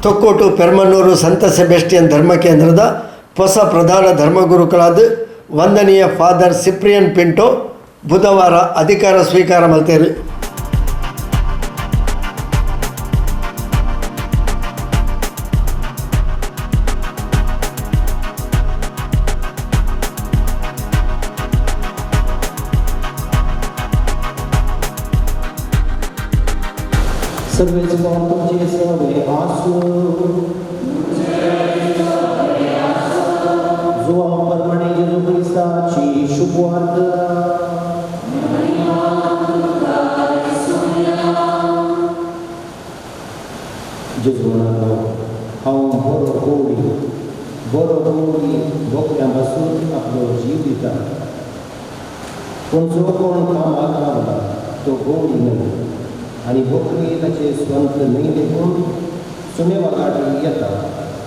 ತೊಕ್ಕೋಟು ಪೆರ್ಮನ್ನೂರು ಸಂತ ಸೆಬೆಸ್ಟಿಯನ್ ಧರ್ಮ ಕೇಂದ್ರದ ಹೊಸ ಪ್ರಧಾನ ಧರ್ಮಗುರುಗಳಾದ ವಂದನೀಯ ಫಾದರ್ ಸಿಪ್ರಿಯನ್ ಪಿಂಟೋ ಬುಧವಾರ ಅಧಿಕಾರ ಸ್ವೀಕಾರ ಮಲ್ತೇರು. सर्वेच तुमचे सवे आसू. जुवांव परमाणे जेजू क्रिस्ताची शुभवार्त. जेजू म्हणालो, हांव बरो कोळी. बरो कोळी बोकड्यां पासून आपलो जीव दिता. पूण जो कोण कामाक रावला तो गोवळी न्हय आनी बोकडी ताचे स्वंत न्हय देखून सुणे वागाटी येता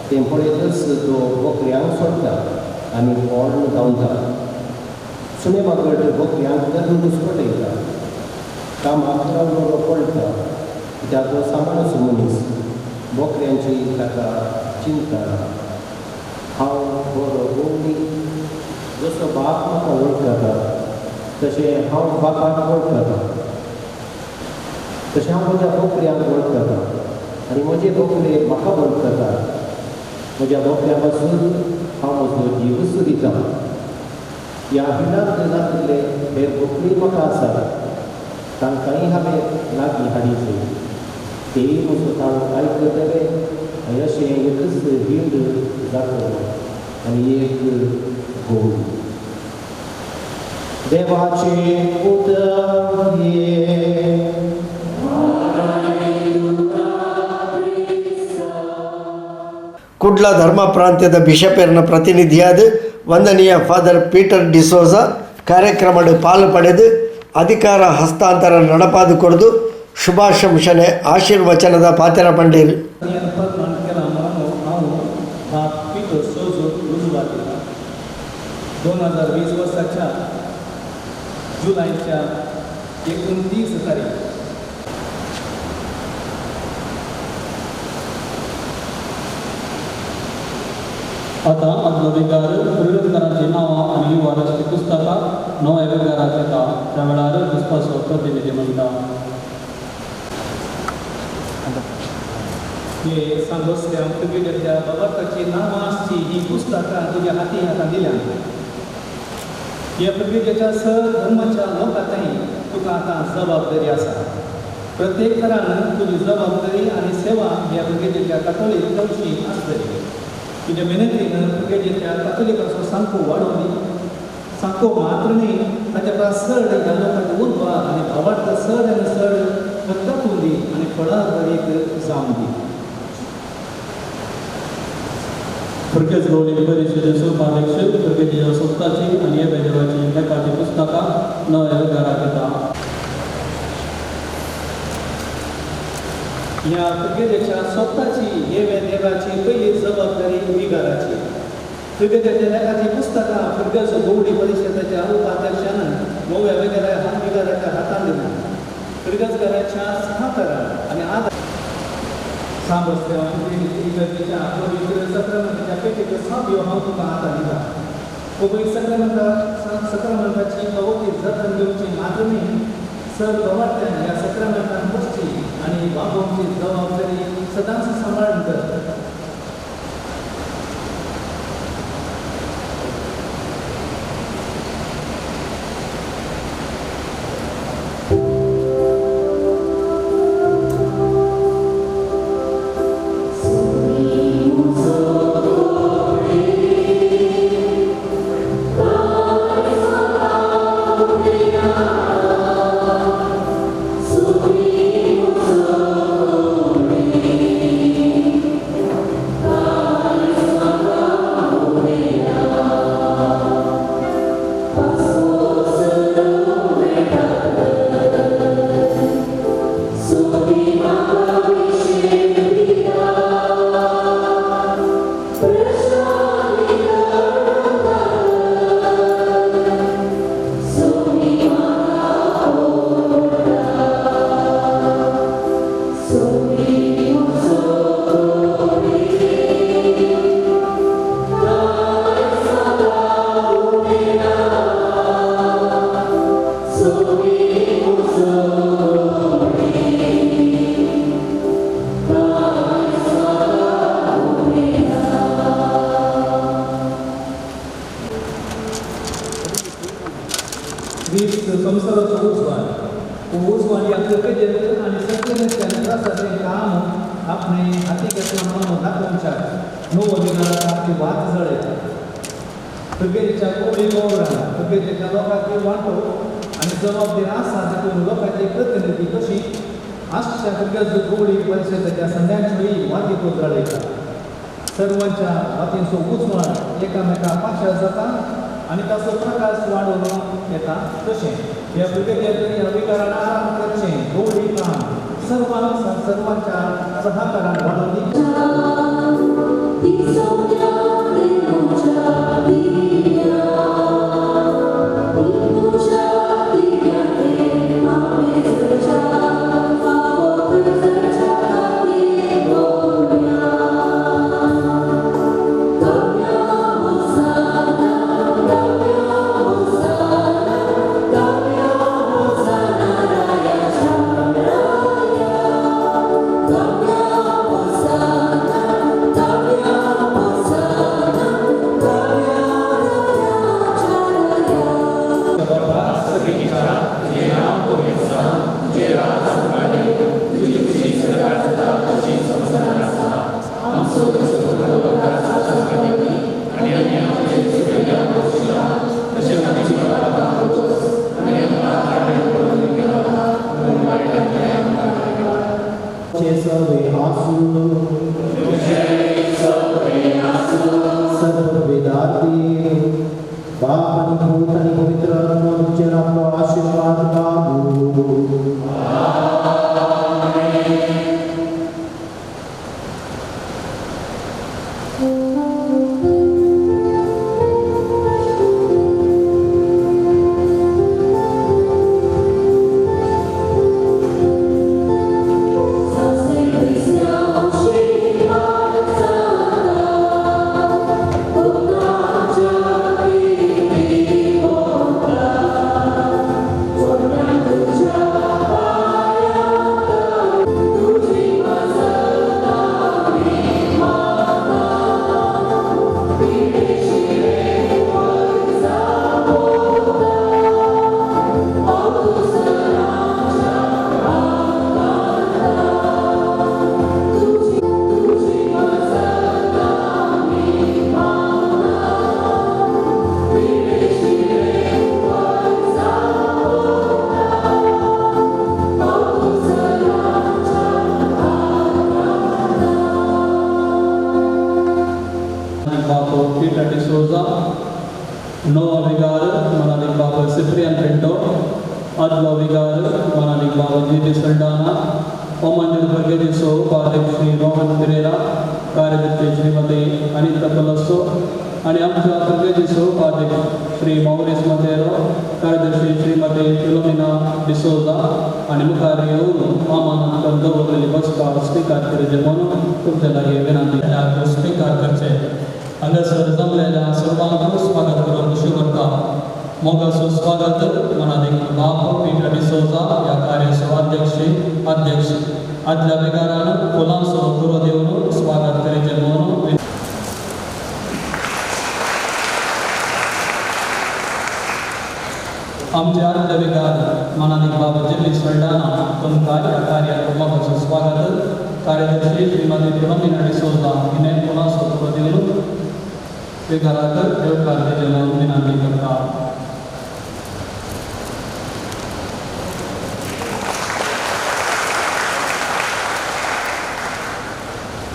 तें पळयतच तो बोकड्यांक सोडटा आनी पोड धांवता. सुणे वागट बोकड्यांक धरून घुसपटयता. कामाक रावलो पळटा कित्याक तो सामान्य मनीस, बोकड्यांची ताका चिंता. हांव बरो गोवळी, जसो बाप म्हाका वळखता तशें हांव बापाक वळखता, तशें हांव म्हज्या बोकड्यांक वळखता आनी म्हजे बोकडे म्हाका वळखता. म्हज्या बोकड्यां पासून हांव म्हजो जीवच दिता. ह्या हिणांत नातिल्ले हेर बोकडी म्हाका आसात, तांकांय हांवें लागीं हाडीचे, तेय म्हजो ताळो आयकतले आनी अशें एकच हिंड जातलो आनी एक गोवळी. देवाचें उतर हें. ಕುಡ್ಲ ಧರ್ಮ ಪ್ರಾಂತ್ಯದ ಬಿಷಪೆರ್ನ ಪ್ರತಿನಿಧಿಯಾದ ವಂದನೀಯ ಫಾದರ್ ಪೀಟರ್ ಡಿಸೋಜ ಕಾರ್ಯಕ್ರಮದ ಪಾಲು ಪಡೆದು ಅಧಿಕಾರ ಹಸ್ತಾಂತರ ನಡಪಾದು ಕೊಡದು ಶುಭಾಶಂಸನೆ ಆಶೀರ್ವಚನದ ಪಾತ್ರ ಪಂಡೇರು. हांव सोजो रुजवात 2020 वर्साच्या जुलयच्या 29 तारीख. आतां आदलो विगार पुरुयतकारांची नांवां आनी युवाराची पुस्तकां नव्या विगाराक येता. त्या वेळार पुष्पाचो प्रतिनिधी म्हणटा, हे सांगोसल्या पुर्तुगेजाच्या बाबाची नांवां आसची ही पुस्तकां तुज्या हाती आतां दिल्यांत. ह्या पुर्तुगेजाच्या सर धर्माच्या लोकांतय तुका आतां जबाबदारी आसा. प्रत्येक तरान तुजी जबाबदारी आनी सेवा ह्या पुर्तुगेजाच्या कातोलीक करची आसतली. तुज्या मेहनतीन पुर्तुगेजाच्या कातोलिकाचो सामको वाडोवन दी. सामको मात्र न्हय, ताच्या परस चड ह्या लोकांक उर्बा आनी भावार्थ चड आनी चड रक्तातून दी आनी फळां भरीत जावन दी. पुर्तुगेज गौडी परिशदेचो उपाध्यक्ष पुर्तुगेजीच्या सोपताची आनी हे देवाची लेखाची पुस्तकां नव्या विगाराक येता. ह्या पुर्तुगेजाच्या सोपताची हे देवाची पयली जबाबदारी विगाराची. पुर्तुगेजाच्या लेखाची पुस्तकां पुर्तुगेज गौडी परिशदेच्या उपाध्यक्षान नव्या विगाराच्या हातान दिल्या. पुर्तुगेजकाराच्या सहकारान आनी आदार सांबसल्या इगर्जेच्या पवित्र सक्रमणाच्या पेटेचो साबयो हांव तुका आतां दिता. पवित्र सक्रमणाची कवती जतन घेवची मात्र न्हय, सर गवाट्यान ह्या सक्रमणान बसची आनी वागोवची जबाबदारी सदांच सांबाळून कर. Supremo. आपणे हाती घेतला म्हणून दाखोवच्याक नवो विगाराक आपली वात जळयता. फिर्गजेच्या कोवळी गौरान फिर्गजेच्या लोकांची वांटो आनी जबाबदारी आसा तातूंत लोकांची प्रतिनिधी कशी आसच्या फिर्गज कोवळी परिशदेच्या संद्यांची वातीको जळयता. सर्वांच्या वातींचो उजवाड एकामेका पाशार जाता आनी ताचो प्रकाश वाडोवन येता. तशें ह्या फिर्गजेंतली ह्या विगारान आराम करचें गौडी काम सर्वांक सर्वांच्या सहकारान वाडोवनी.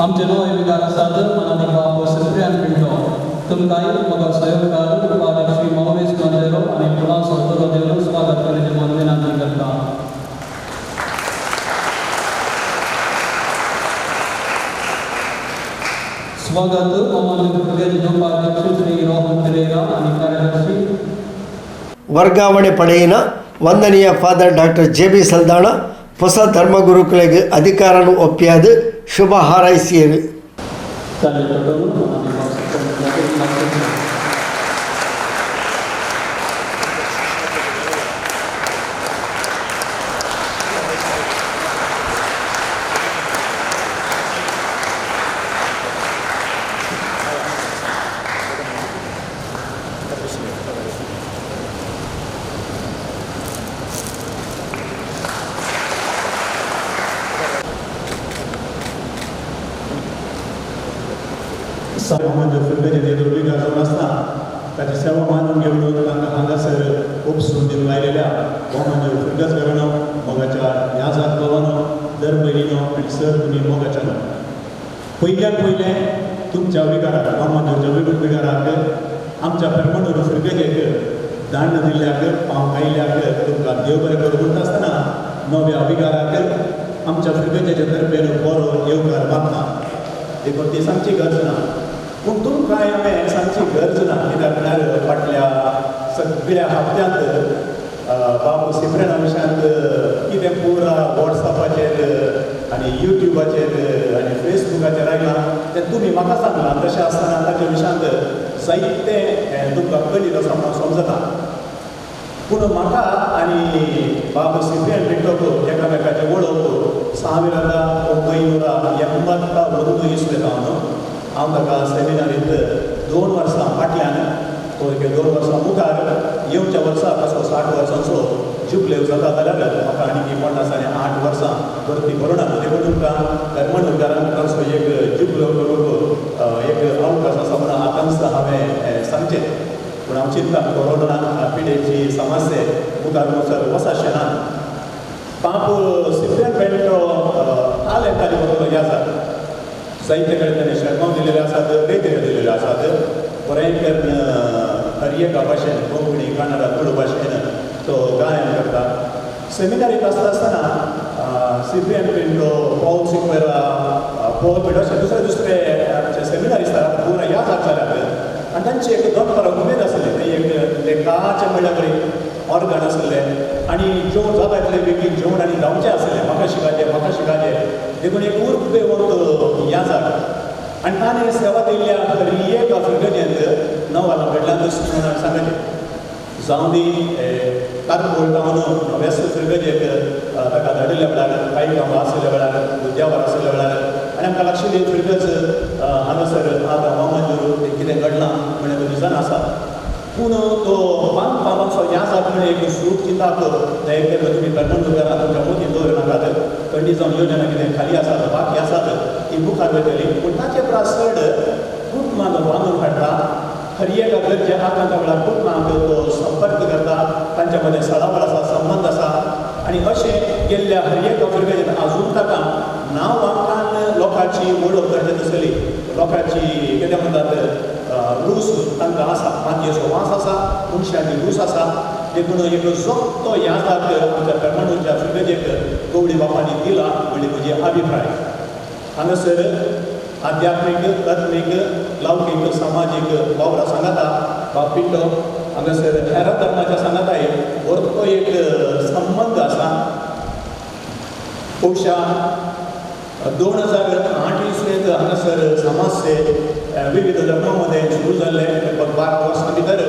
आमचे नवे विगार आसात मनादिक बाब सिप्रियान पिंटो तुमकांय म्हजो सहयोगकार उपाध्यक्ष श्री मौरीस मोंतेरो आनी फुलांचो तुरो दिवन स्वागत करचें म्हूण विनंती करता. स्वागत अमान्य प्रदेश उपाध्यक्ष श्री रोहन पिरेरा आनी ಕಾರ್ಯದರ್ಶಿ ವರ್ಗಾವಣೆ ಪಡೆಯಿನ ವಂದನೀಯ ಫಾದರ್ ಡಾಕ್ಟರ್ ಜೆ ಬಿ ಸಲ್ದಾಣ ಹೊಸ ಧರ್ಮಗುರುಗಳಿಗೆ ಅಧಿಕಾರನು ಒಪ್ಪಿಯಾದ ಶುಭ ಹಾರೈಸಿಯರು. सामान्य फिरगजे विगार जावन आसता ताची सेवा मानून घेवन तांकां हांगासर उपसून दिवन आयलेल्या वामनदेव फिरगज घराणो मोगाच्या ह्या भावानो दर भयणीनो आनी सर तुमी मोगाच्यानो पयल्यान पयलें तुमच्या विगाराक वामनदेवच्या विगाराक आमच्या पेरमंडूर फिरगजेक दांड दिल्ल्याक पावंक आयिल्ल्याक तुमकां देव बरें करूं म्हणटा आसतना नव्या विगाराक आमच्या फिरगजेच्या तर्फेन बरो येवकार मागता. देखून ती सांगची गरज ना, पूण तुमकां हांवें सांगची गरज ना कित्याक म्हळ्यार फाटल्या सगळ्या हप्त्यांत बाबू सिप्रेना विशयांत कितें पुरा वॉट्सॅपाचेर आनी युट्यूबाचेर आनी फेसबुकाचेर आयलां तें तुमी म्हाका सांगलां. तशें आसतना ताच्या विशयांत जायतें तुमकां कळीत आसा म्हणून समजता. पूण म्हाका आनी बाबू सिप्रियन पिंटोक एकामेकाचें वळख 1981 इस्वेत हांव ताका सेमिनारींत 2 वर्सां फाटल्यान तो एक 2 वर्सां मुखार येवच्या वर्सा असो 60 वर्सांचो जुबलेव जाता जाल्यार म्हाका आनी 50 आनी 8 वर्सां भरती करुना. देखून तुमकां धर्मणुकारांक तसो एक जुबलेव करूंक एक अवकाश आसा म्हणून आतांच हांवें सांगचें. पूण हांव चिंता कोरोना पिडेची समस्या मुखार वचत वचाशें ना. पाप सिप्रियन पेंटो तालेंताली बरोबर हे आसात जायते कडेन ताणें शेरमांव दिलेले आसात, वेगळे दिलेले आसात. बरें करून हर एका भाशेन कोंकणी कन्नडा तुळू भाशेन तो गायन करता. सेमिनारींत आसता आसतना सिप्रियन पिंटो, पॉल सिक्वेरा, पॉल पिंटो अशे दुसरे दुसरे आमचे सेमिनारिस्ट पुरा याद जाल्यात आनी तांची एक दनपारां उमेद आसली. ते एक लेखाचें म्हणल्यार बरी ऑर्गन आसलें आनी जेवण जाता इतलें बेगीन जेवण आनी धांवचें आसलें म्हाका शिकाचें म्हाका शिकाचें. देखून एक उर्बेवंत याजाक आनी ताणें सेवा दिल्ल्या हर एक फिरगजेंत नवाला कडल्यान म्हणून सांगचें जावं दी कारकोळ टावन वेस्ट फिरगजेक ताका धाडिल्ल्या वेळार कांय आशिल्ल्या वेळार उद्यावर आशिल्ल्या वेळार आनी आमकां लागशिल्ली फिरगज हांगासर आतां वामनजूर कितें घडलां म्हणल्यार तुजी आसा. पूण तो बांदपाचो ह्या जात म्हणून एक सूख चिंताप दयेकर तुमी पेरमंडूकारां तुमच्या मोतीन दवरनाकात. थंडी जावन योजना कितें खाली आसात बाकी आसात ती मुखार वयतली. पूण ताचे परस चड कुटुंबांत बांदून हाडटा हर एका गरजे आकांता वेळार कुटुंबांक तो संपर्क करता, तांच्या मदें सळावळ आसा, संबंद आसा. आनी अशें गेल्ल्या हर एका फिरगजेन आजून ताका नांव वांकान लोकांची वळख करचे तसली लोकांची कितें म्हणटात रूस तांकां आसा, मातयेचो वास आसा, मनशाची रूस आसा. देखून एक सोंपतो ह्या जात आमच्या पेरमंडूच्या फिरगजेक गवळी बापांनी दिला म्हणजे म्हजी अभिप्राय. हांगासर आध्यात्मीक, आत्मीक, लौकीक, सामाजीक वावरा सांगाता बाब पिंटो हांगासर हेर धर्माच्या सांगाताय वरतो एक संबंद आसा. बहुशा 2008 इस्वेंत हांगासर समस्ये विविध धर्मां मदें सुरू जाल्लें लगभग 12 वर्सां भितर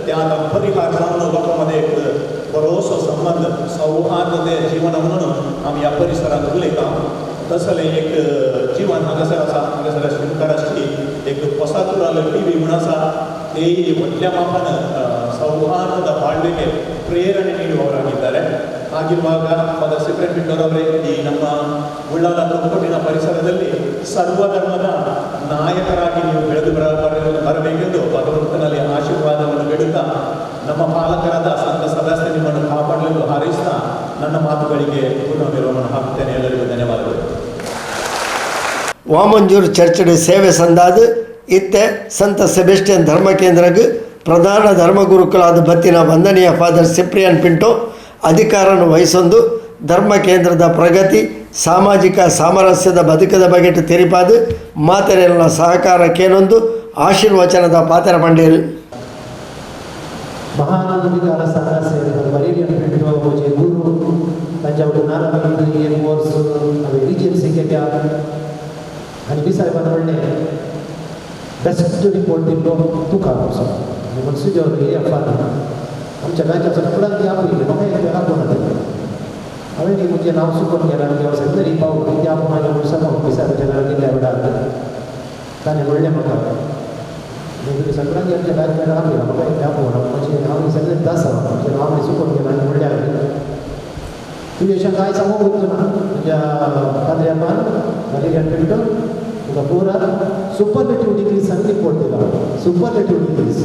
तें आतां परिहार जावन लोकां मदें एक बरोसो संबंद सौहार्द जीवन म्हणून आमी ह्या परिसरांत उलयता. तसलें एक जीवन हांगासर आसा. हांगासर मुखार आसची एक पोसातुराल टी व्ही म्हूण आसा तेय व्हडल्या मापान सौहार्द ಬಾಳ್ವೆಗೆ ಪ್ರೇರಣೆ ನೀಡುವವರಾಗಿದ್ದಾರೆ. ಹಾಗಿರುವಾಗ ಫಾದರ್ ಸಿಪ್ರಿಯನ್ ಪಿಂಟೋರವರೇ, ಈ ನಮ್ಮ ಉಳ್ಳಾಲ ತೊಕ್ಕೊಟ್ಟಿನ ಪರಿಸರದಲ್ಲಿ ಸರ್ವಧರ್ಮದ ನಾಯಕರಾಗಿ ನೀವು ಬೆಳೆದು ಬರಬೇಕೆಂದು ಭಗವಂತನಲ್ಲಿ ಆಶೀರ್ವಾದವನ್ನು ಬೇಡುತ್ತಾ ನಮ್ಮ ಪಾಲಕರಾದ ಸಂತ ಸದಸ್ಯ ನಿಮ್ಮನ್ನು ಕಾಪಾಡಲೆಂದು ಹಾರೈಸ್ತಾ ನನ್ನ ಮಾತುಗಳಿಗೆ ಪೂರ್ಣ ವಿರಾಮವನ್ನು ಹಾಕುತ್ತೇನೆ. ಎಲ್ಲರಿಗೂ ಧನ್ಯವಾದಗಳು. ವಾಮಂಜೂರು ಚರ್ಚ್ ಸೇವೆ ಸಂದಾದು ಇತ್ತೆ ಸಂತ ಸೆಬೆಸ್ಟಿಯನ್ ಧರ್ಮ ಕೇಂದ್ರಕ್ಕೆ ಪ್ರಧಾನ ಧರ್ಮಗುರುಕಳಾದ ಬತ್ತಿನ ವಂದನೀಯ ಫಾದರ್ ಸಿಪ್ರಿಯನ್ ಪಿಂಟೋ ಅಧಿಕಾರವನ್ನು ವಹಿಸೊಂದು ಧರ್ಮ ಕೇಂದ್ರದ ಪ್ರಗತಿ, ಸಾಮಾಜಿಕ ಸಾಮರಸ್ಯದ ಬದುಕದ ಬಗೆಟ್ ತೆರಿಪಾದು ಮಾತೆರೆಲ್ಲ ಸಹಕಾರಕ್ಕೇನೊಂದು ಆಶೀರ್ವಚನದ ಪಾತ್ರ ಪಂಡೇರು. ಮಹಾನಂದಿಕಾರ ವಲೇರಿಯನ್ ಪಿಂಟೋ म्हजे गुरू तांच्या वटेन नारायण एक वर्स हांवें रिजन्सी केल्या आनी बी साहेबान म्हणलें बेस्ट रिपोर्ट दिल्लो तुका असो आनी मनसुजो एफान आमच्या गांवच्या सगळ्यांक ती आपयली म्हाका एक आपोवना तें हांवें ती म्हजें नांव चुकोवन गेलां आनी हांव सेमिनरी पावलो ती आपूण म्हाज्या म्हूण सांगून बी साहेबाच्या घरा गेल्ल्या वेळार ताणें म्हणलें म्हाका तुमी सगळ्यांक आमच्या गांवच्या आपयला म्हाका एक आपोवना म्हणजे हांव सेमिनरी दास आसा म्हजें नांव हांवें चुकोवन गेलां आनी म्हणलें हांवें तुजें अशें कांय सांगूंक वचूं ना म्हज्या पाद्र्यापान वलेरियन पिंटो तुमकां पुरा सुपरलेटीव डिग्रीज आनी रिपोर्ट दिला सुपरलेटीव डिग्रीज.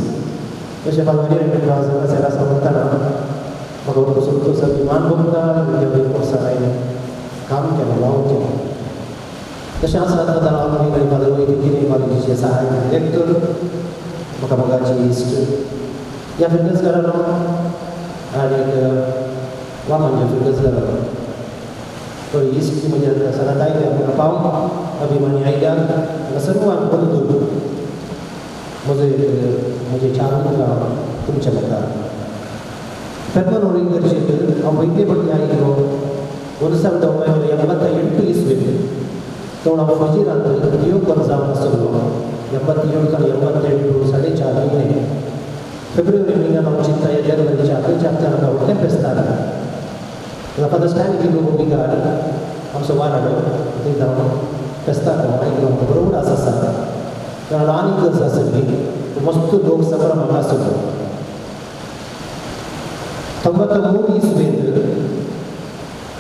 तशें फादर आसा म्हणटाना म्हाका संतोष अभिमान भोगता वर्सां हांवें काम केलें वावर केलो. तशें आसा आतां हांव फादर वैद्यकीय कॉलेजीचे सहायक डिरेक्टर म्हाका मोगाची इश्ट ह्या फिरगज घरानो आनी वामनच्या फिरगज घरानो तो इश्ट म्हणजे सगळ्यांत आयल्या म्हाका पाव अभिमानी आयल्या म्हाका सर्वांक बंधू म्हजो एक म्हजे चार उतरां तुमच्या मुखार. पेर्मनूर इगर्जेक हांव पयले फावटी आयिल्लो 1988 इस्वेक. तो हांव फजीरांत दिवकर जावन आसलो 87 88 4.5 म्हयने फेब्रुवारी म्हयन्यान हांव चिंता जानेवारीच्या आखरीच्या हप्त्यान हांगा व्हडलें फेस्तार फादर स्टॅनली लोबो बिगार आमचो वाराडो थंय हांव फेस्ताक आयिल्लो बरो उडास आसा कारण ल्हान इगर्ज आसली मस्त लोक संभ्रमाक आसलो. 93 इस्वेंत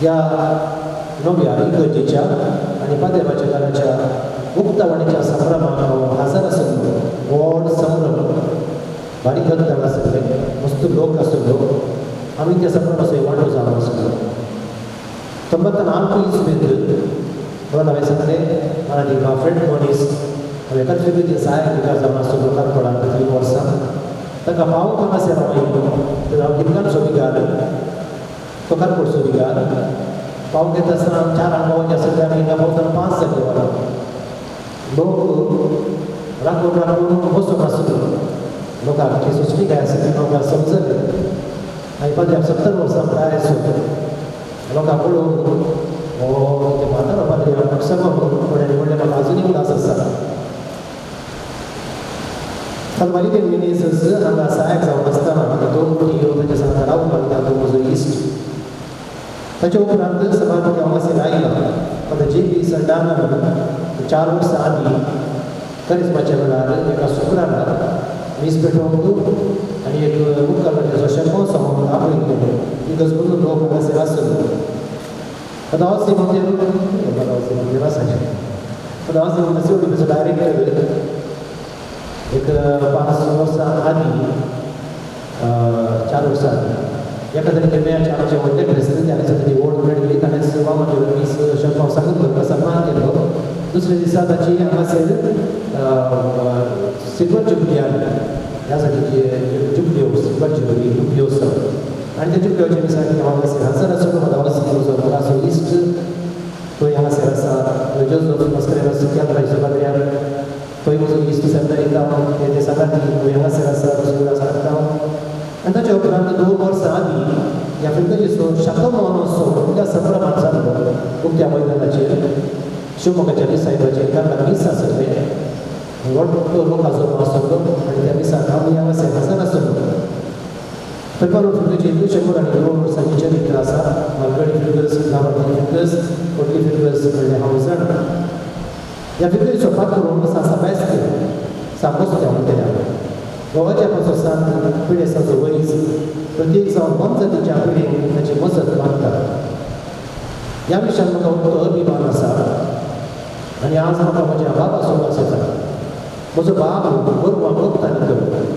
ह्या नव्या इगर्जेच्या आनी पादेवाच्या घराच्या उक्तावणेच्या संभ्रमाक हांव हाजर आसलो. व्हड संभ्रम बारीक गद्दार आसले मस्त लोक आसलो आमी त्या संभ्रमाचो वांटो जावन आसलो. 94 इस्वेंत परत हांवें सांगलें आनी फ्रेंड मनीस हांवें एकाच फिरगेचे सहायक विकार जावन आसलो काणकोणांत 3 वर्सां ताका पावोवंक हांगासर हांव आयिल्लो. तर हांव गिरगांचो विगार तो काणकोणचो विगार पावंक येता आसतना 4 पावचे आसले आनी हिंगा पावतना 5 जाले वरां लोक राखून राखून बसून आसलो लोकांक ती सोंसणीकाय आसली लोकांक समजले आनी 75 वर्सां प्राय आसलो लोकांक पळोवन हो ते म्हातारो पाद्री सगळो व्हडलें म्हाका आजुनूय उदास आसा. आतां वालिदेन मिनेझस हांगा सहायक जावन आसतना म्हाका 2 फावटी येवन ताच्या सांगता रावूंक लागता तो म्हजो इश्ट. ताच्या उपरांत सभार फावटी हांगासर आयला. आतां जे पी सल्डाना 4 वर्सां आदीं करिस्माच्या वेळार एका शुक्रारा मीस पेटोवंक आनी एक मुखार शेफो सांगून आपयिल्लें इगर्ज भरून लोक हांगासर आसलो. आतां हांव मंदिर आसा आतां हांव सीओडीपीचो डायरेक्टर एक 5 वर्सां आदीं 4 वर्सां आदीं एका तरेचे मॅच आमचें व्हडलें फेस्त ताणें ताची ओड मेळ्ळी ताणें वामन मीस शेफांव सांगून ताका सन्मान केलो. दुसऱ्या दिसा ताची हांगासर सिल्वर जुबली आसली ह्या साठीची जुबली सिल्वर जुबली जुबली आनी त्या जुबल्याच्या दिसा हांव हांगासर हाजर आसलो. म्हजो मोगाचो इश्ट तो हांगासर आसा जोजफ मस्करेनस केंद्राचो पाद्र्यार तोय म्हजो इश्ट सेमिनारींत हांव ते सांगाती तो हांगासर आसा उडास काडटा. आनी ताच्या उपरांत 2 वर्सां आदीं ह्या फिरगजेचो शतमहोत्सव व्हडल्या संभ्रमात जाल्लो उक्त्या मैदानाचेर शिवमोगाच्या साहेबाचेर कारण मीस आसलें व्हडलो लोकांचो आसलो आनी त्या मिसाक हांव हांगासर हाजर आसलो. पेर्मनूर फिरगजेक 102 वर्सांची चरित्र आसा. मालगडी फिरगज लाभार्थी फिरगज व्हडली फिरगज म्हणल्यार हांव जाणा. ह्या फिरगजेचो पात्रोन आसा साबेस्त्यांव साबोस्त्यांव म्हणटले आमी गोवाच्या पासो सांत पिडेस्ताचो वैज प्रत्येक जावन मोनजातीच्या पिडेन ताची मजत मागता. ह्या विशयान म्हाका उक्तो अभिमान आसा आनी आज म्हाका म्हज्या बाबाचो उगडास येता. म्हजो बाब गोरवां वखदांनी करून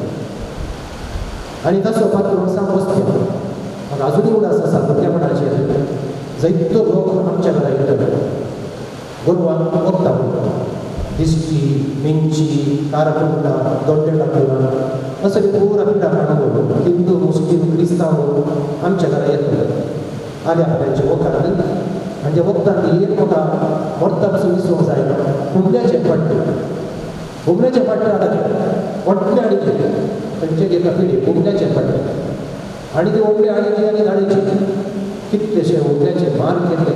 आनी ताचो पात्रोन साबोस्त्यांव म्हाका आजुनूय उगडास आसा भुरगेपणाचेर जायतो लोक आमच्या घरा येतलो गोरवांक वखदां म्हणटा दिश्टी मिंची काराकुंडा दोड्डे लाकूडां असले पुरा पिडा काडून हिंदू मुस्लीम क्रिस्तांव आमच्या घरा येतले आल्या आपल्याचे वखद आनी त्या वखदान एक म्हाका मरता पासून विसरूंक जायना हुमऱ्याचे पट्टे हुमऱ्याचे पट्टे हाडचे व्हडले हाडचे खंयचे एका पिढी हुमऱ्याचे पट्टे आनी ते हुमरे हाडचे आनी धाडचे कितलेशे हुमऱ्याचे मार केल्ले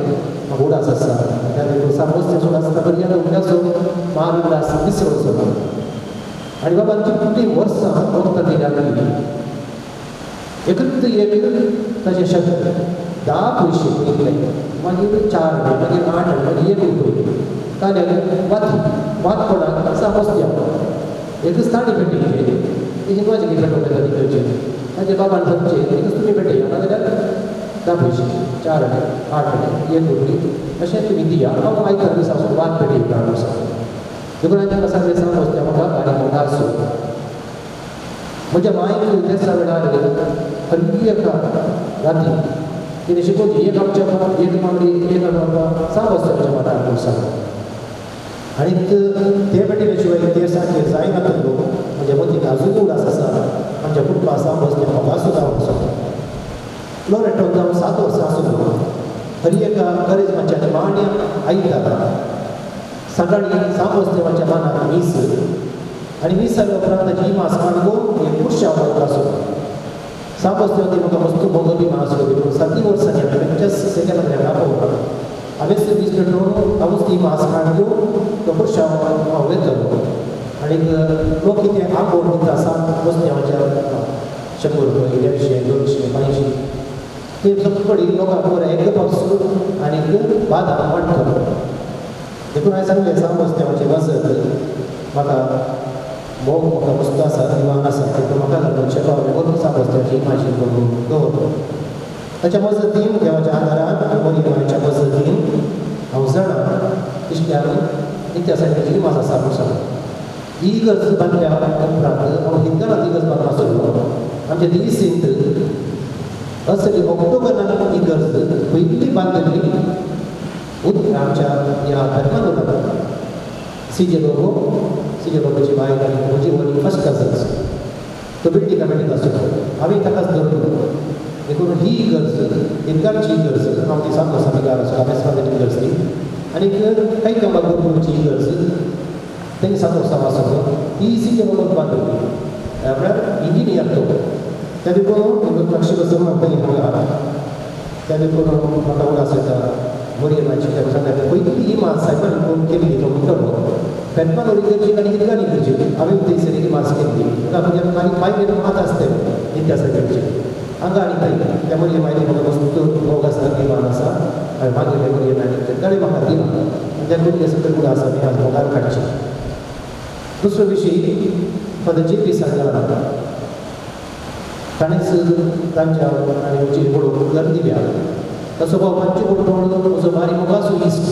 म्हाका उडास आसा. त्या सामोस आसता बरी हुमऱ्याचो मार उडास विसरोचो ना. आनी बाबा कितलीं वर्सां वखदां दिल्या एकच एक ताचे शब्द 10 पयशे पयले मागीर 4 मागीर 8 मागीर 1 रुपये ताणें वाती वात कोणाक सामोस्त्यांव एकच ताणी पेटयली ती हिंदवाची पेटोवपाक इगर्जेन ताचे बाबान सांगचें एकच तुमी पेटया नाजाल्यार 10 पयशे 4 आणे 8 आणे 1 रुपये अशें तुमी दिया हांव आयतार दिसा वात पेटयता म्हणून सांगता. देखून हांवें तांकां सांगलें सांग म्हाका आनी मोग आसूं. म्हज्या मांयक तेसा वेळार हरवी एका राती तिणें शिकोवची एक आमच्या एक मागणी एक बाबा सांग आमच्या मनान म्हूण सांग. आनी ते पेटेले शिवाय ते सारकें जायना तो म्हज्या मतीक आजून उडास आसा आमच्या कुटुंबा सांग बसलें म्हाका आसूं जावं आसो लोरेटो जावन 7 वर्सां आसलो हरी एका करिज्माच्या निमाण्या आयतारा सकाळीं सांबोस्तेवाच्या मानाक मीस आनी मीस जाल्या उपरांत ताची इमास काडून एक पुरशांव वता आसलो. सांबोस्तेव ती म्हाका मस्त मोग बी आसलो पूण 7 वर्सांनी हांवें जस्ट सेकंड दाखोवपाक हांवें वीस पेटोवन हांवूच ती इमास काडून तो पुरशांव हांव वयतलो आनी लोक कितें आंगोळ दिता सांबोस्तेवाच्या 100 रुपया 150 200 500 ते सगळी लोकांक बरें एक पावस आनीक बादाम वांट्टलो. देखून हांवें सांगलें सांबोस्तेवाचें मजत म्हाका मोग म्हाका मस्त आसा इमान आसा देखून म्हाका लागून शेपाव वचून सांबोस्तेवाची इमाजी करून दवरलो. ताच्या मजतीन देवाच्या आदारान बरी मायच्या मजतीन हांव जाणा इश्ट्यान नित्यासाठीची इमाज आसा म्हूण सांगलो. ही इगर्ज बांदल्या उपरांत हांव हिंदरांत इगर्ज बांदून आसलो. आमच्या दिसींत असली ऑक्टोबरान इगर्ज पयली बांदली आमच्या ह्या धर्मानुरान सी जे लोबो सी जे लोबोची बायल आनी म्हजी व्हडली फर्स्ट कजन्स तो बिल्डिंग कमिटींत आसलो हांवें ताकाच धरलो. देखून ही इगर्ज हिंदगारची इगर्ज हांव ती 7 वर्सां बिगार आसलो हांवें इगर्ज ती आनी काही कंबा गुरुची इगर्ज तेणी 7 वर्सां आसलो ती सी जे लोबोन बांदली म्हळ्यार इंजिनियर तो त्या देखून लक्ष म्हणटा हांगा त्या देखून म्हाका उडास येता मोरयमाची सांगता पयली इमाज सायबान फोन केल्ली तो म्हणटलो पेटमान इगर्जी आनी हिंदगान इगर्जी हांवें थंयसर इमाज केल्ली ताका म्हणजे आनी मागीर मात आसतलें नित्यासागरचें हांगा आनी थंय त्या मोरयमाची म्हाका मस्त मोग आसा इमान आसा हांवें मागीर मोरयमानी ताणें म्हाका दिला आनी त्या देखून सगळे उडास आमी आज मोगान काडचे. दुसरो विशय फादर जे पी सांगला ताणेंच तांच्या आनी म्हजी पळोवन घर दिल्या. तसो भाव मातशें पळोवन म्हजो बारीक मोगाचो इश्ट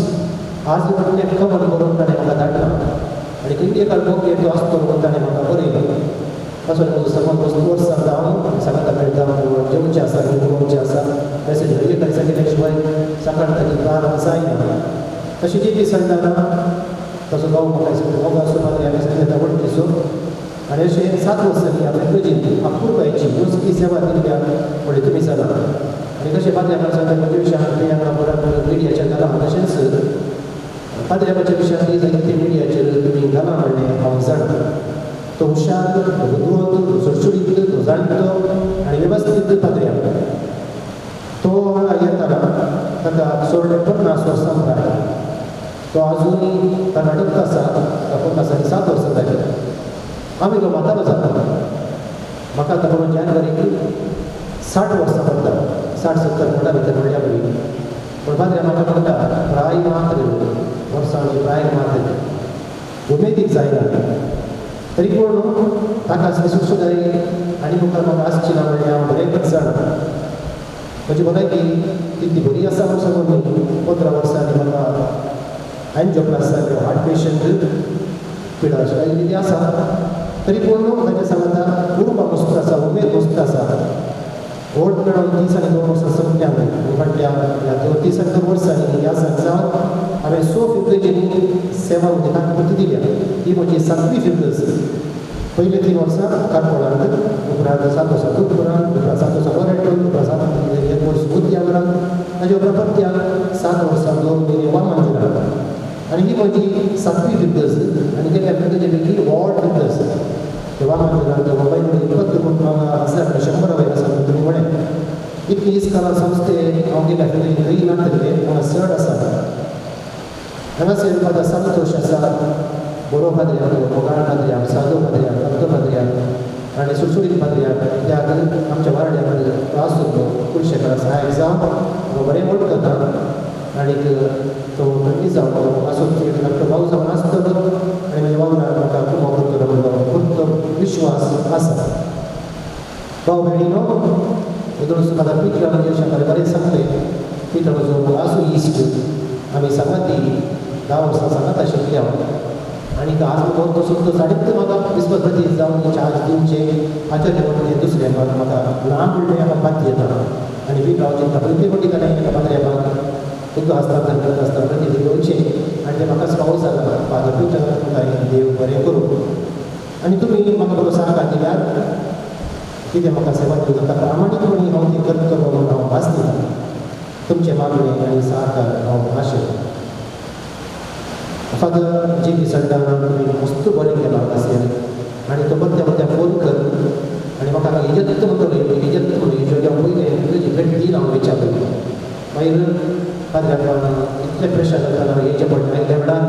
आज म्हटलें खबर करून ताणें म्हाका धाडला आनी खंयचे एका मोग तो आसतो म्हणून ताणें म्हाका बरयलें. तसो म्हजो समज वस्तू वर्सां जावन सांगाता मेळटा जेवचें आसा उलोवचें आसा मेसेज हर एका दिसा केल्या शिवाय सकाळ ताची प्राण जायना. तशें जे पी सांगतना तसो भाव म्हाका मोगाचो मागीर हांवें सांगता वळखीचो आनी अशें 7 वर्सांनी आपल्या इगर्जेन अपुरबायेची मोजकी सेवा दिल्या म्हणजे तुमी जालां. आनी कशें पाद्र्याबान सांगता म्हज्या विशयान तुमी हांगा बरोबर मिडियाचेर घालां तशेंच पाद्र्याबाच्या विशयान जायते मिडियाचेर तुमी घालां म्हणलें हांव जाणा. तो हुशार, तो बुदवंत, तो सुडसुडीत, तो जाणटो आनी वेवस्थीत पाद्र्याब. तो हांगा येताना ताका 50 वर्सां प्राय तो आजुनूय ताका अडकता आसा ताका 50 आनी 7 वर्सां जालीं. आमी तो म्हातारो जाता म्हाका आतां पळोवन जानेवारीक 60 वर्सां पडटा 60-70 म्हणटा भितर म्हणल्या पयलीं पूण पाद्र्या म्हाका म्हणटा प्राय मात्र वर्सां प्राय मात्र उमेदीक जायना तरी पूण ताका आसली सुटसुटाय आनी मुखार म्हाका आसची ना म्हणलें हांव बरें जाणा. म्हजी भलायकी तितली बरी आसा म्हूण सांगून 15 वर्सांनी म्हाका एन्जियोप्लास्टी जाल्लो हार्ट पेशंट पिडा अशें कितें आसा तरी पूण ताच्या सांगाता उर्बा मस्त आसा उमेद मस्त आसा. व्हड मेळोन 30 आनी 2 वर्सां सोंपल्या फाटल्या ह्या 30 आनी 2 वर्सांनी ह्या संवसारांत हांवें 6 फिर्गजेंनी सेवा म्हणजे तांकां दिल्या. ही म्हजी 7वी फिर्गज. पयलीं 3 वर्सां काणकोणांत उपरांत 7 वर्सां तुतकुरांत उपरांत 7 वर्सां लोरेटोन उपरांत 7 एक वर्स उद्यावरांत ताजे उपरांत परत्याक 7 वर्सां 2 म्हयने वामंजरांत. आनी ही म्हजी 7वी फिर्गज आनी गेल्या फिर्गजे पैकी व्हड फिर्गज. वामंजरांत 921 हजार 100 वयर आसा तुमी म्हळें इतली इस्कॉला संस्थे हांव गेल्या फिर्गजी खंय नातले हांगा चड आसा. हांगासर फादर संतोश आसा बरो पाद्र्याक मोगाळ पाद्र्याक सादो पाद्र्याक भक्त पाद्र्याक आनी सुडसुडीत पाद्र्याक कित्याक आमच्या वाड्याक तो आसलो कुलशेखरा सहायक जावन हांव बरें वळखता आनीक तो थंडी जावन आसो धाकटो भाव जावन आसतलो आनी म्हज्या वांगडा म्हाका कुमो करतलो म्हणलो पुरतो विश्वास आसा. भाव भयणीनो दोन फादर पित्रा म्हणजे बरें सांगलें पित्रा म्हजो आसो इश्ट आमी सांगाती 10 वर्सां सांगाता शिकल्या आनी तांकां आज म्हाका सुद्दां साडीत म्हाका विस्पती जावन चार्ज दिवचे हाचेर हें दुसरें म्हाका ल्हान म्हणलें म्हाका बाती येता आनी बी हांव चिंता पयली फावटी ताणें एका पाद्र्याक तुका हस्तांतर करत आसतना प्रतिनिधी घेवचें आनी तें म्हाका फावो जाला फादर पिटर तुमकां देव बरें करूं आनी तुमी म्हाका बरो सहकार दिल्यार कितें म्हाका सेवा दिवं जाता प्रामाणीकपणी हांव ती करतलो म्हणून हांव भास दितां तुमचें मागणें आनी सहकार हांव आशेतां. फादर जी पी सल्डाना तुमी मस्त बरें केलां असेल आनी तो परत्या परत्या फोन कर आनी म्हाका इजत म्हणटलो इजत म्हणून हांव पयलें तुजी भेट दी हांव विचारलो मागीर पाद्र्याक इतलें प्रेशर जाताना येवचें पडलें मागीर लेवडान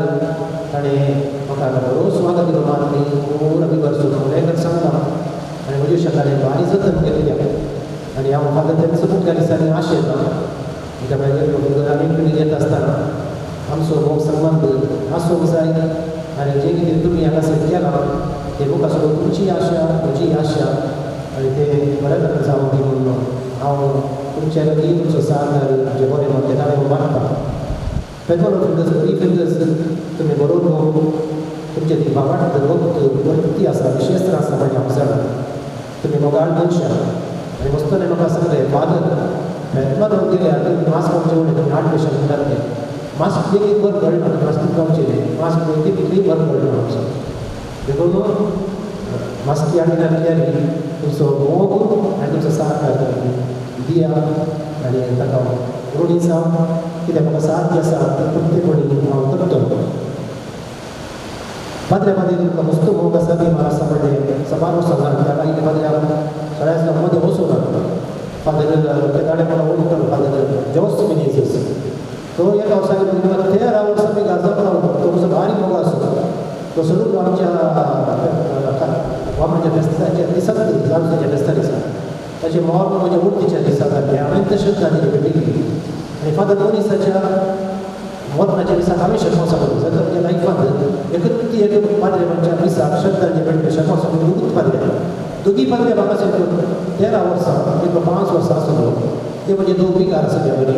ताणें म्हाका बरो स्वागत दिलो मारली पूरा बिगर सुद्दां सांगता आनी म्हज्या शेतांनी भारी जतन केल्लें आनी हांव फादर तेंचो मुखार दिसांनी आशेतां कित्याक मागीर आनी येता आसतना आमचो मोग संबंद आसूंक जाय आनी जें कितें तुमी हांगासर केलां तें मुखार सुद्दां तुमची आशा म्हजी आशा आनी तें बऱ्या तरेन जावं दी म्हणून हांव तुमच्या लागीं तुमचो सहकार जे बरें म्हणटा ताणें हांव मागता. पेत्रोल फिल्डर्स बरी फिल्डर्स तुमी बरोबर तुमचे ती भावार्थ भक्त भक्ती आसा विशेश आसा म्हणजे हांव जाणा तुमी मोगाळ मनशां आनी मस्तने म्हाका सांगलें फादर पेत्रोल गेल्यार तुमी मास्क खावचें म्हणलें तुमी 8 पेशंट म्हणटात तें मास्क लेगीत बरें कळना मास्क खावचें न्ही मास्क लेगीत बरें कळना आमचो देखून मास्की आनी नासल्यार तुमचो मोग आनी तुमचो सहकार दिया आनी ताका ऋणी जावं कित्याक म्हाका साध्य आसा तें प्रत्येकपणी हांव करतलो. पाद्र्या पाद्री तुमकां मस्त मोग आसा अभिमान आसा म्हणलें सबार वर्सां जाणां त्या पाद्र्या सगळ्या मदें वचूं नाका फादर ताणें म्हाका म्हणटलो फादर जोस मिनेझीस तो एका वर्सा 13 वर्सां मी गाजत रावलो तो म्हजो बारीक मोग आसलो तो सदूच आमच्या वामनाच्या फेस्ताच्या दिसाच जावच्या फेस्ता दिसा ताचे मोग म्हज्या मुर्तीच्या दिसा जाल्लें हांवें तशेंच जालें भेटिल्ली आनी फादर मोनिसाच्या मरणाच्या दिसाक हांवें शेर्मांव करूं जाल्यार म्हज्या लायफांत एकच ती एक पाद्रे म्हणच्या मिसाक श्रद्धांजली भेटले शेर्मांव दोगूच पाद्रे दोगी पाद्रे म्हाका 13 वर्सां एक 5 वर्सां आसलो ते म्हणजे दोन विकार आसले बरी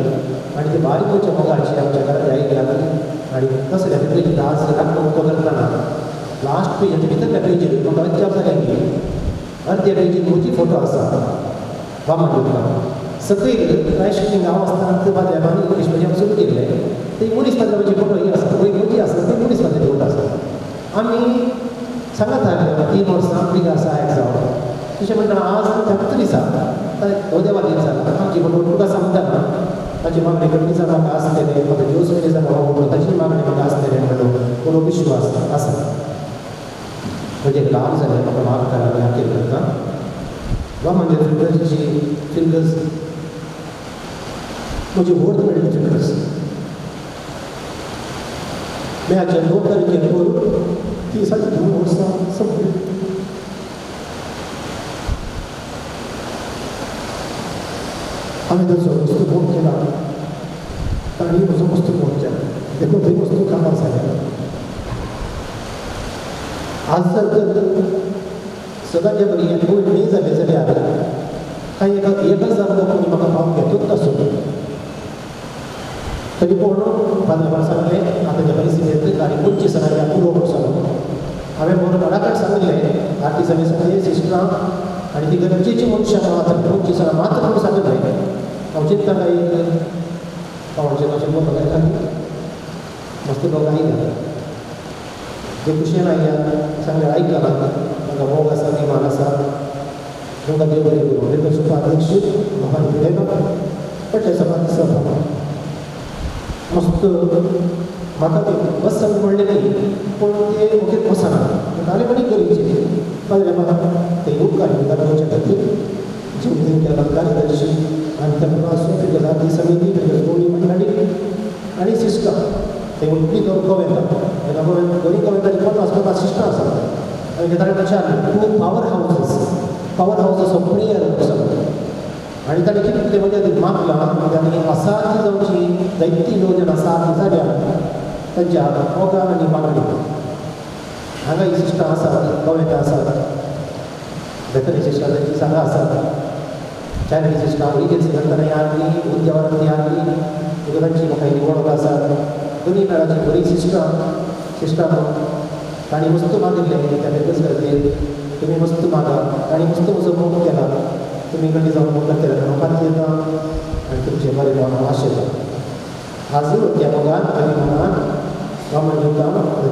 आनी ते बारीक वयच्या मोगाची आमच्या घरांत आयली आनी तसले फिरगेची आज दाखोवंक करतना लास्ट पेज भितरल्या पेजीर म्हाका अजाप जालें की अर्द्या पेजीर म्हजी फोटो आसा बामा दिवपा सकयल क्रायस्ट किंग हांव आसतना ते पाद्र्यान इंग्लीश म्हणजे हांव सुरू केल्लें ते मनीस पाद्र्याची फोटो ही आसा वयर म्हजी आसा ते मनीस पाद्र्याची फोटो आसा आमी सांगत आसले 3 वर्सां बिगार सहायक जावं तशें म्हणटा आज त्याच दिसा तो देवा दीस जाला आमची फोटो तुका सांगतना ताची मागणी कमी जाणां म्हाका आसतलें म्हाका जोस मेरेन जाणां म्हणून ताची मागणी म्हाका आसतलें म्हणून बरो विश्वास आसा. म्हजें लाभ जालें म्हाका माफ करा आनी हांव करता वा म्हणजे फिल्डर्सची फिल्डर्स म्हजी व्हड मेळ्ळी फिल्डर्स मेळाच्या 2 तारखेर ती 2 वर्सां सोंपली. हांवें ताचो वस्तू भोग केला तांणी म्हजो वस्तू भोग केला देखून थंय वस्तू कामां जाल्या. आज जर सदांच्या बरी कोवीड न्ही जालें जाल्यार कांय 1000 लोक कोणी म्हाका पावंक घेतूच नासलो तरी पूण फादर सांगलें आतांच्या परिस्थितींत आनी 25 जाणांनी पुरो सांगलो हांवें बरो कडाकड सांगलें 8 दिसांनी सगळीं सिस्टरां आनी ती गरजेची मनशां मात्र 25 जाणां मात्र म्हणून सांगलें हांव चिंतता काय पावणचे कशें लोक मस्त लोक आयल्या ते खुशयेन आयल्या सांगलें आयकलां तांकां मोग आसा अभिमान आसा तुमकां देव बरें करूं देखून उपाध्यक्ष म्हाका भिडयलो पडलें सकाळ दिसा मस्त म्हाका तें बस म्हणलें न्ही पूण तें मुखेल बसना आनी गरजेचें पाद्रे म्हाका ते उपकार दाखोवच्या खातीर जीव केला कार्यदर्शी आनी ताका फिरगजाती समिती फिरगज गोणी मंडळी आनी सिस्टर ते उलटी दोन गोवेंता तेन्ना दोनी गोवेंताची 50-50 सिस्टर आसा आनी ताणें विचारलें 2 power houses of prayer आनी ताणें कितें म्हणजे मागलां आनी असाध्य जावची जायती योजना साध्य जाल्या तांच्या मोगान आनी मागणी. हांगा ही सिस्टर आसात गोवेंता आसात बेतरी सिस्टर तांची सांगा आसात चॅरिटी सिस्टर एजन्सी करतना ही आसली उद्यावरांत ती आसली तांची म्हाका ही वळख आसात दोनी मेळाची बरी सिस्टर तांणी मस्त मागिल्लें त्या फिरगज खातीर तुमी मस्त मागा. तांणी मस्त म्हजो मोग केला, तुमी कडली जावन मोग करतले हांव खातीर येता आनी तुमचें बरें जावन हांव आशेता. आज त्या मोगान अभिमानान वामन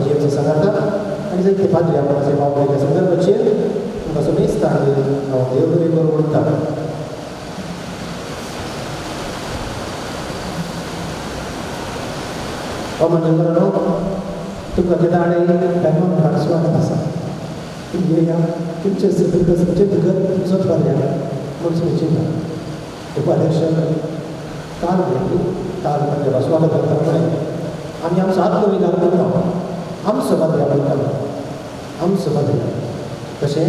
जेम्स सांगाता आनी जायते पाद्री आपणाचे पावण्याच्या संदर्भाचेर तुमकां समेस्तांक हांव देव बरें करूं म्हणटा. वामन तुमकां ते दाणे धर्मा मुखार स्वागत आसा. तुमगे ह्या तुमचे तुमचे बिगर तुमचोच पाद्री म्हूण सुचिता. उपाध्यक्ष काल घेतली काल पाद्र्या स्वागत करता म्हणलें आमी आमचो आत्मविकार करता, आमचो पाद्र्या म्हणटालो, आमचो पाद्र्या तशें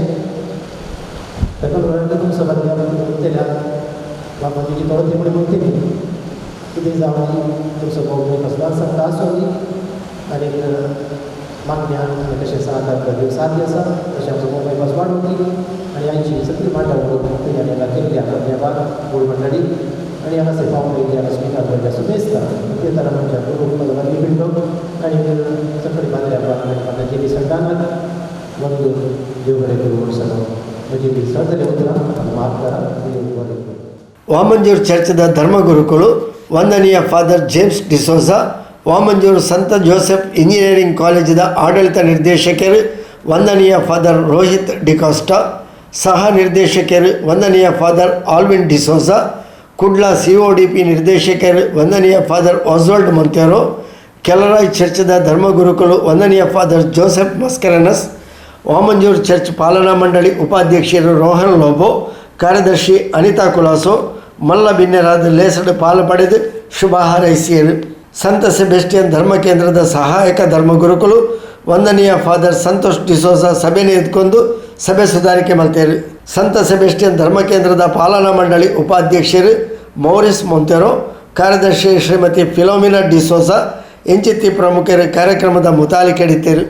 ताका तुमचो पाद्र्या म्हणटल्या बाबाजीची थोडो ते म्हण म्हणटली कितें जावं तुमचो मोग कसलो सांगता आसूं आनी मागण्यान आनी तशें सात देव साध्य आसा तशें आमचो मोबायल पास वाडोवची आनी आयची सगळी मांडावळ थंय आमी केल्ली धन्यवाद गोड मंडळी आनी हांगासर पावणे येयल्ली हांगा स्विकार केल्ल्या सुमेस्ता तेताना आमच्या गुरू पिंटो आनी सगळी पाद्र्या आनी जेबी संतानाक वंदून देव बरें करूं म्हूण सांगून म्हजी सगळे उतरां माफ करा. देव बरें करूं. ವಾಮಂಜೂರು ಚರ್ಚದ ಧರ್ಮಗುರುಗಳು ವಂದನೀಯ ಫಾದರ್ ಜೇಮ್ಸ್ ಡಿಸೋಜಾ, ವಾಮಂಜೂರು ಸಂತ ಜೋಸೆಫ್ ಇಂಜಿನಿಯರಿಂಗ್ ಕಾಲೇಜಿನ ಆಡಳಿತ ನಿರ್ದೇಶಕರು ವಂದನೀಯ ಫಾದರ್ ರೋಹಿತ್ ಡಿಕಾಸ್ಟಾ, ಸಹ ನಿರ್ದೇಶಕರು ವಂದನೀಯ ಫಾದರ್ ಆಲ್ವಿನ್ ಡಿಸೋಜಾ, ಕುಡ್ಲ ಸಿಒಡಿಪಿ ನಿರ್ದೇಶಕರು ವಂದನೀಯ ಫಾದರ್ ಒಸ್ವಾಲ್ಡ್ ಮೊಂತೇರೋ, ಕೆಲರಾಯ್ ಚರ್ಚದ ಧರ್ಮಗುರುಗಳು ವಂದನೀಯ ಫಾದರ್ ಜೋಸೆಫ್ ಮಸ್ಕರನಸ್, ವಾಮಂಜೂರು ಚರ್ಚ್ ಪಾಲನಾ ಮಂಡಳಿ ಉಪಾಧ್ಯಕ್ಷರು ರೋಹನ್ ಲೋಬೋ, ಕಾರ್ಯದರ್ಶಿ ಅನಿತಾ ಕುಲಾಸೋ, ಮಲ್ಲ ಬಿನ್ನೆರಾದ ಲೇಸಡು ಪಾಲು ಪಡೆದು ಶುಭ ಹಾರೈಸಿದರು. ಸಂತ ಸೆಬೆಸ್ಟಿಯನ್ ಧರ್ಮ ಕೇಂದ್ರದ ಸಹಾಯಕ ಧರ್ಮಗುರುಗಳು ವಂದನೀಯ ಫಾದರ್ ಸಂತೋಷ್ ಡಿಸೋಜಾ ಸಭೆಯನ್ನು ಎದ್ಕೊಂಡು ಸಭೆ ಸುಧಾರಿಕೆ ಮಲ್ತೇರು. ಸಂತ ಸೆಬೆಸ್ಟಿಯನ್ ಧರ್ಮ ಕೇಂದ್ರದ ಪಾಲನಾ ಮಂಡಳಿ ಉಪಾಧ್ಯಕ್ಷರು ಮೌರಿಸ್ ಮೊಂತೆರೋ, ಕಾರ್ಯದರ್ಶಿ ಶ್ರೀಮತಿ ಫಿಲೋಮಿನಾ ಡಿಸೋಜಾ ಇಂಚಿತ್ತಿ ಪ್ರಮುಖರು ಕಾರ್ಯಕ್ರಮದ ಮುತಾಲಿಕೆಡಿತೇರು.